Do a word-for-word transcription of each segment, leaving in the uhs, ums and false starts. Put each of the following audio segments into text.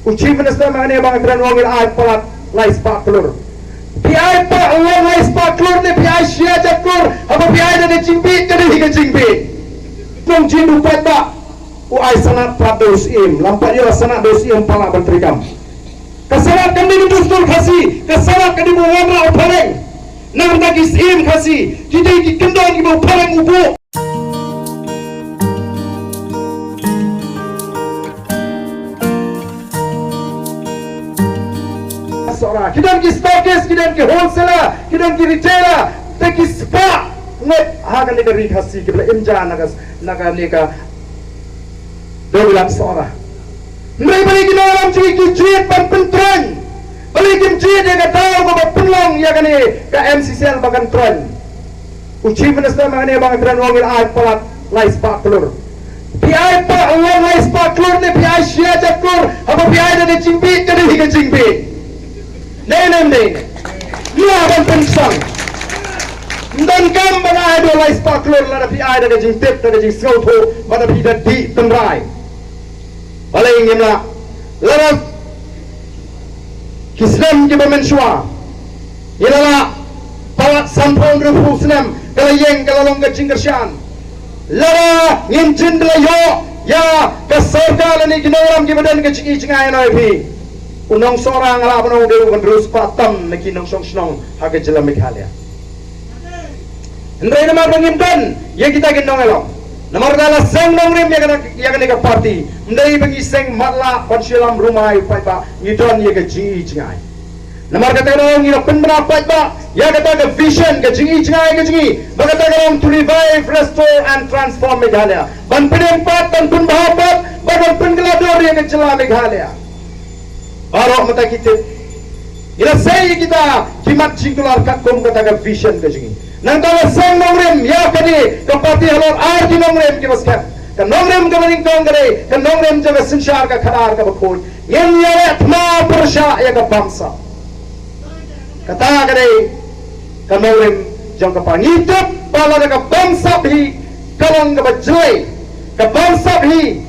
U Chief Minister ma nga ne ba nga kren u ong ngi la ai palat lai spah klur. Phi ai palat lai spah klur ne phi ai shi hajar klur? Haba phi ai da ka jingbieit ka dei ka jingbieit. Nongjied u paidbah u ai sanad palat da u syiem, lam pat ïoh sanad da u syiem palat ban treikam. Ka sanad kam dei ka dustur Khasi, ka sanad ka dei ba u wanrah u phareng. Namar ki syiem Khasi ki dei ki kyndon kiba u phareng u buh. Sohra, ki don ki stockist, ki don ki wholesaler, ki don ki retailer, te ki spah ngut ha kane ka ri Khasi kiba la im ja na ka, na kane ka dewbilat Sohra. Hynrei balei ki nongïalam jong ngi ki jied ban pyntroiñ? Balei kim jied ïa ka daw kaba pynlong ïa kane ka M C C L ba kan troiñ? U Chief Minister ma nga ne ba nga kren u ong ngi la ai palat lai spah klur. Phi ai palat lai spah klur ne phi ai shi hajar klur? Haba phi ai da ka jingbieit ka dei ka jingbieit. Dei ne ym dei? Ïa ban pynsang. Ym donkam ban ai da lai spah klur lada phi ai da ka jingtip, da ka jingsngewthuh, bad da phi da dih tynrai. Balei ngim lah? Lada ki snem kiba mynshuwa ngi la lah palat sanphew hynriewphew snem ka la ïeng ka la long ka jingkyrshan. Lada ngin jin da la ïoh ïa ka sorkar lane ki nongïalam kiba don ka jingi jingai na phi, u nong Sohra nga lah ban ong u dei uba hynriew spah tam na ki nongshong shnong ha ka jylla Meghalaya. Hynrei namar ba ngim don ïa kita ki nongïalam, namar ba la seng nongrim ïa kane, ïa kane ka party, ym dei ba ngi seng matlah ban shu ïalam rumai u paidbah, ngi don ïa ka jingi jingai. Namar kata ka daw ngi la pynbna paidbah ïa kata ka vision ka jingi jingai ka jingi, ba kata ka long to revive, restore and transform Meghalaya. Ban pynïeng pat, ban pynbha pat, ban, ban pynkylla dur ïa ka jylla Meghalaya. Baroh mynta ki tip. Ngi la sei ïa kita ki mat jingkular katkum kata ka vision ka jong ngi. Nangta la seng nongrim ïa kane ka party halor ar ki nongrim kiba skhem. Ka nongrim kaba nyngkong ka dei ka nongrim jong ka synshar ka khadar kaba khuid. Ngin ïaleh thma pyrshah ïa ka bamsap. Kata ka dei ka nongrim jong ka party. Ngi tip ba lada ka bamsap hi ka long kaba jlei, ka bamsap hi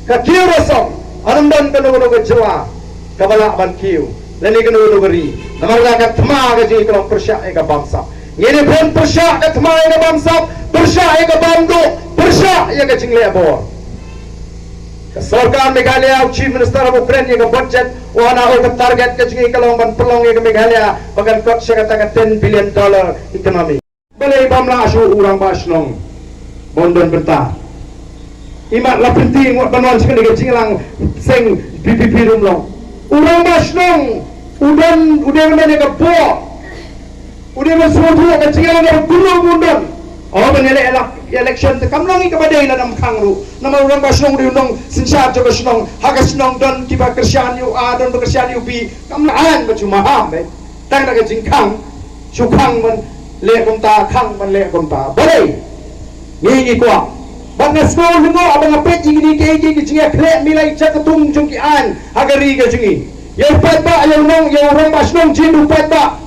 ka kiew rasong, ym don kano kano ka jylla kaba lah ban kiew lane kano kano ka ri. Namar ka thma ka jong ngi ka long pyrshah ïa ka bamsap. Ngin ïa pyrshah ka thma ïa ka bamsap, pyrshah ïa ka bamduh, pyrshah ïa ka jingleh bor. Ka sorkar Meghalaya, u Chief Minister haba u kren ïa ka budget, u ong ka target ka jong ngi ka long ban pynlong ïa ka Meghalaya ba kan kot sha kata ka ten billion dollar economy. Balei bym lah shuh u rangbah shnong ba un don bynta? Imat la pynti ngut ban wan sha kane ka jingïalang seng V P P ruh ym long. U rangbah shnong u don, u dei ban don ïa ka bor. U dei ban sngewthuh ka jingïalang kaba kumno ba un don. Oh, ban ïaleh ele-, election te kam long ïa kaba dei lada ym khang ruh. Namar u rangbah shnong u dei u nongsynshar jong ka shnong. Ha ka shnong don kiba kyrshan ïa u A, don ba kyrshan ïa u B. Kam lah ban shu maham, eh. Tang da ka jingkhang, shu khang ban leh kumta, khang ban leh kumta. Balei? Ngi ngi kwah. Bad nga sngew lyngngoh haba nga peit ïa kine kiei kiei ki jingïakhleh milai jaka tung jong ki aiñ ha ka ri ka jong ngi. Ïa u paidbah, ïa u nong, ïa u rangbah shnong, jied u paidbah.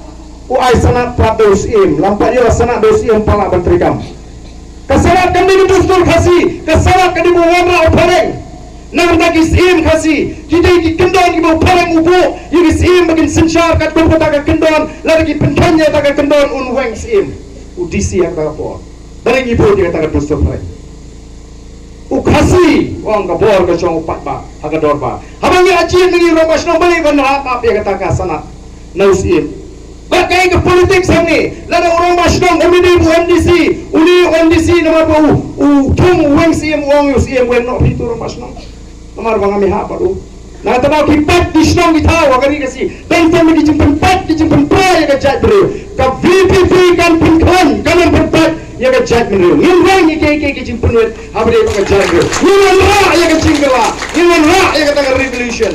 U ai sanad palat da u syiem, lam pat ïoh sanad da u syiem pat lah ban treikam. Ka sanad kam dei ka dustur Khasi, ka sanad ka dei ba u wanrah u phareng. Namar ki syiem Khasi ki dei ki kyndon kiba u phareng u buh ïa ki syiem ba kin synshar katkum kata ka kyndon, lada ki pynkheiñ ïa kata ka kyndon un weng syiem. U D C ha kata ka por. Balei ngi buh ïa kata ka dustur phareng? U Khasi u ong ka bor ka shong u paidbah ha ka dorbar. Haba ngi achieve ngi rangbah shnong, balei ban rah ap ïa kata ka sanad na u syiem? Ba kaei ka politics hangne? Lada u rangbah shnong u dei u M D C, u dei u M D C namar ba u, u thung u weng syiem, u ong u syiem weng noh phi tu rangbah shnong. Namar ba ngam ïahap bad u. Na kata daw ki pait ki shnong ki thaw ha ka ri Khasi. Teng teng ki jingpynpait ki jingpynpra ïa ka jaitbynriew. Ka V P P kan pynkhlaiñ, kan ym pynpait ïa ka jaitbynriew. Ngin weng ïa kiei kiei ki jingpynwit haba ïadei bad ka jaitbynriew. Ngin wanrah ïa ka jingkylla, ngin wanrah ïa kata ka revolution.